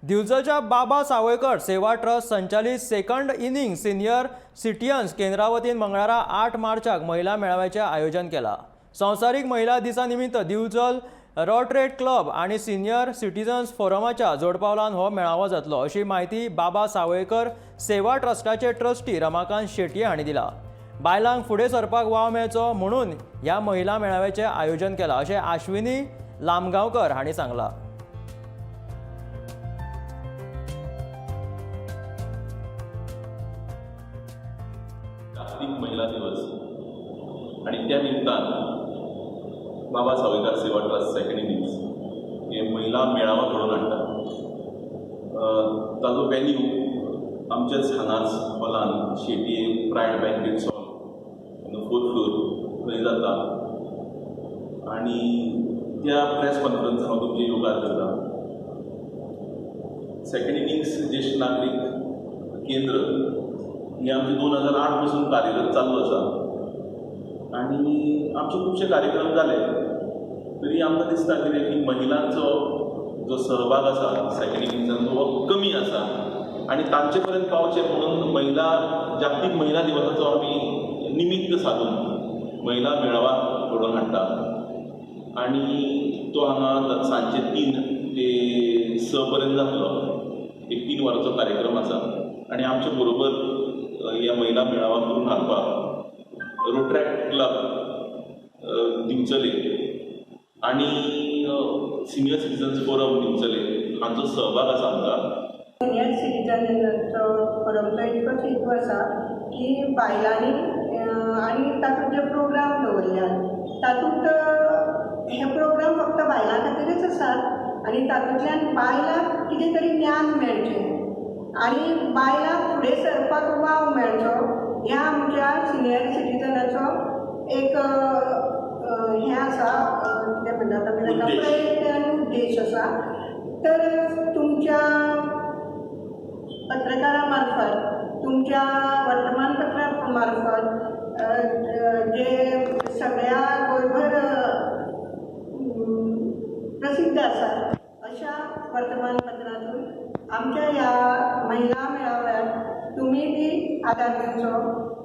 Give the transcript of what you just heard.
दिवचलच्या बाबा सावयकर सेवा ट्रस्ट संचालित सेकंड इनिंग सिनियर सिटीजन्स केंद्रा वतीन मंगळारा 8 मार्चाक महिला मेळाव्याचें आयोजन केलां. संवसारीक महिला दिसा निमित्त दिवचल रोटरेक्ट क्लब आनी सिनियर सिटीजन्स फोरमाच्या जोडपालवान हो मेळावो जातलो, अशी म्हायती बाबा सावयकर सेवा ट्रस्टाचे ट्रस्टी रमाकांत शेटये हांणी दिला. बायलांक फुडें सरपाक वाव मेळचो म्हणून ह्या महिला मेळाव्याचें आयोजन केलां, अशें आश्विनी लामगांवकर हांणी सांगलां. जागतीक महिला दिवस आणि त्या निमतान बाबा सावयकार सेवा ट्रस्ट सेकंड इनिंग्स हे महिला मेळावा घडोवन हाडटा. ताजो वेन्यू आमच्याच हांगाच हॉलान, Shetye pride banquet hall, fourth floor, थंय जाता. आनी त्या प्रेस कॉन्फरन्स हांव तुमचें येवकार करता. सेकंड इनिंग्स ज्येश्ठ नागरीक केंद्र हे आमचे 2008 पासून कार्यरत चालू आसा आनी आमचे खुबशे कार्यक्रम जाले तरी आमकां दिसता कितें की महिलांचो जो सहभाग आसा सेकंड इनिंग्सान तो कमी आसा आनी तांचे पर्यंत पावचें म्हणून महिला जागतीक महिला दिवसाचो आमी निमित्त सादून महिला मेळावा घडोवन हाडटा. आनी तो हांगा सांजचे 3 ते 6 पर्यंत जातलो. एक 3 वरांचो कार्यक्रम आसा आनी आमचे बरोबर ह्या महिला मेळावा करून हाडपाक रोट्रॅक्ट क्लब दिवचले आनी सिनियर सिटीजन्स फोरम दिवचले हांचो सहभाग आसा आमकां. सिनियर सिटीजनांचो फोरमचो इतकोच हेतू आसा की बायलांनी आनी तातूंत जे प्रोग्राम दवरल्यात तातूंत हे प्रोग्राम फक्त बायलां खातीरच आसात आनी तातूंतल्यान बायलांक कितें तरी ज्ञान मेळचें आनी बायलांक फुडें सरपाक वाव मेळचो, ह्या आमच्या सिनियर सिटीजनाचो एक हें आसा, कितें म्हणटात आमी ताका, प्रयत्न आनी उद्देश आसा. तर तुमच्या पत्रकारा मार्फत, तुमच्या वर्तमानपत्रा मार्फत जे सगळ्या गोंयभर प्रसिद्ध आसा अशा वर्तमानपत्रातून आमच्या ह्या महिला मेळाव्याक तुमी बी आदार दिवचो.